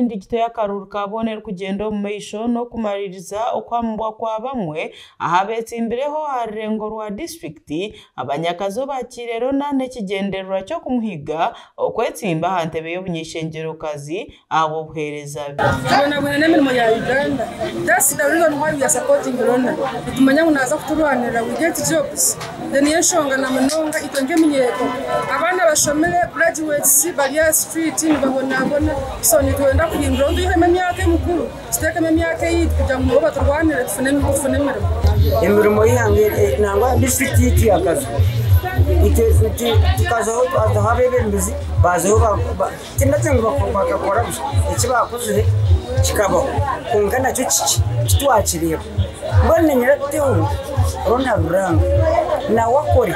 endigito y'akaruuru ka boona erikugyenda omu maisho n'okumaririza okuhamibwa kwa bamwe aha beetsimbireho aha rurengo rwa disiturikiti, abanyakazo baakiire Rona n'ekigyendererwa ky'okumuhiga okwetsimba aha ntebe y'obuny'eishengyerokazi ahabw'obuheereza bwe. Tubonabwine n'emirimo ya Uganda that's the reason why we are supporting Rona nitumanya ngu naaza kuturwanirira we get jobs then niyo enshonga na munonga itwe nk'eminyeeto abaana bashomire graduates bari aha street nibabonabona so nitwenda kuhinduraho twihemu emyaka emikuru tuteekemu emyaka eyaitu kugira ngu nabo baturwanirire tufune emirimo. Emirimo y'eihanga nangwa disiturikiti yaitu ya Kazo itwe tukazaho twazaho abeebembezi baazaho Tindakye ngu bakakora busha, eki baakozire kikabaho, kwonka nakyo kikye titwakireeba. Mbwenu niinyenda tuteho Ronald Ruranga nawe akore,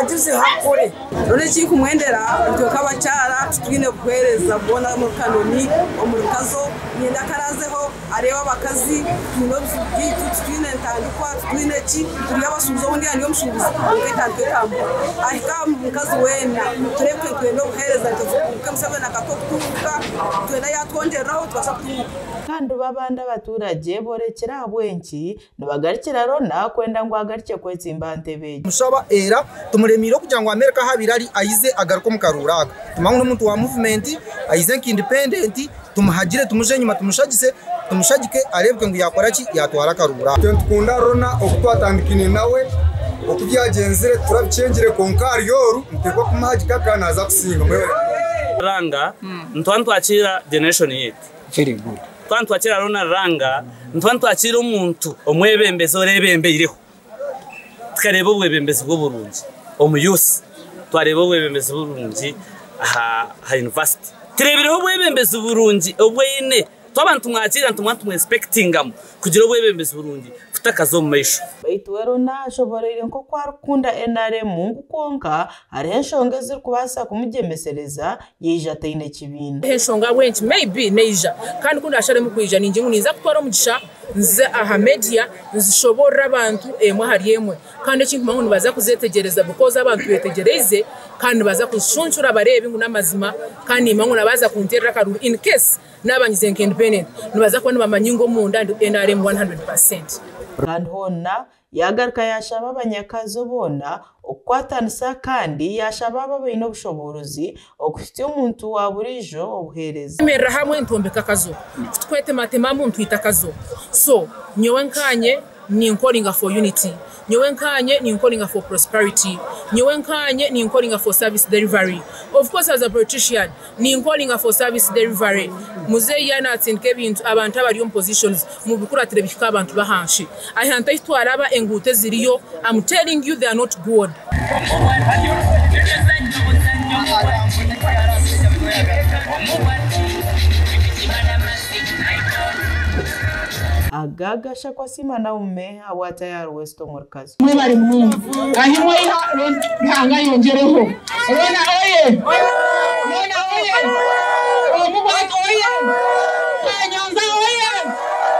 agyezeho akore. Rero ekinkumwendera itwe nk'abakyara titwine buheereza bwona omuri Kanoni, omuri Kazo, niinyenda ku araazeho areebe abakazi twine obuzibu bwaitu, titwine ntandikwa, titwine ki, turi abashuubuzi obundi yaaba ndi omushuubuzi kwonka etandikwa ekambura. Ahike aha mukazi weena tureebe ku nitwenda obuheereza nka Museveni akatuha okutunguuka, nitwenda yaatwongyereraho tubaase kutunguuka. Kandi bo abandi abaturagye borekire ahabw'enki nibagarukira Rona kwenda ngu agarukye kwetsimba aha ntebe egyo. Tumushaba era tumuremiire okugira ngu America ahu abaire ari aize agaruke omu karuuru aka. Tumanya ngu n'omuntu wa movement, aize nka independent, Tumuhagire tumuje enyima tumushagise tumushagike areebeke ngu yaakora ki yaatwara akaruuru ako. Itwe nitukunda Rona oku twatandikaine nawe oku byagyenzire turabikyengire kwonka ahari oru nituteekwa kumuhagika kandi naaza kusinga. Mwebare munonga. Ruranga nituba nitwakiira generation yaitu. Very good. Twaba nitwakiira Ronald Ruranga nituba nitwakiira omuntu omwebembezi orebembeireho. Tukareeba obwebembezi bw'oburungi omu youth, twareeba obwebembezi burungi aha university. Tureebireho obwebembezi burungi obu aine. Twaba nitumwakiira nitumanya nitumwesipekitingamu kugira obwebembezi burungi kutakaza omu maisho. Beitu we Rona ashoboreire nk'oku arikukunda nrm ngu kwonka hariho enshonga ezirikubaasa kumugyemesereza yaija ataine kibiina. Hariho enshonga ahabw'enki maybe naija kandi ku ndaasharemu kwija ningye ngu ninza kutwara omugisha nze aha media nzishoboorore abantu emwe ahari emwe kandi ekinkumanya ngu nibaza kuzetegyereza because abantu betegyereize kandi nibaza kuzishuncura bareebe ngu n'amazima kandi nimanya ngu nabaza kunterera akaruru in case naaba ngize nka independent nibaza kuba nibamanya ngu omunda ndi nrm 100%. Kandi hoona Yaagaruka yaashaba abanyakazo boona okukwatanisa kandi yaashaba abo abaine obushoboorozi okuhitsya omuntu wa buriijo obuheereza. Twemerera hamwe nitwombeka akazo, kutwetematemamu nitwita akazo. So nyowe nkaanye ninkoringa for unity, nyowe nkaanye ninkoringa for prosperity, nyowe nkaanye ninkoringa for service delivery. Of course as a politician Ninkoringa for service delivery. Muzeyi yaaba natsindika ebintu abantu abari omu positions mubikuratire bihike abantu bahansi. Ahantu ahi twaraba enguuto eziriyo am telling you they are not good. Aga gashakwa Siima Naume ahabwa Tayari West omuri Kazo. Mwebare munonga. Ahimwe Ruhanga ayongyereho. Rona oye! Rona oye! Omubwati oye! Kanyonza oye!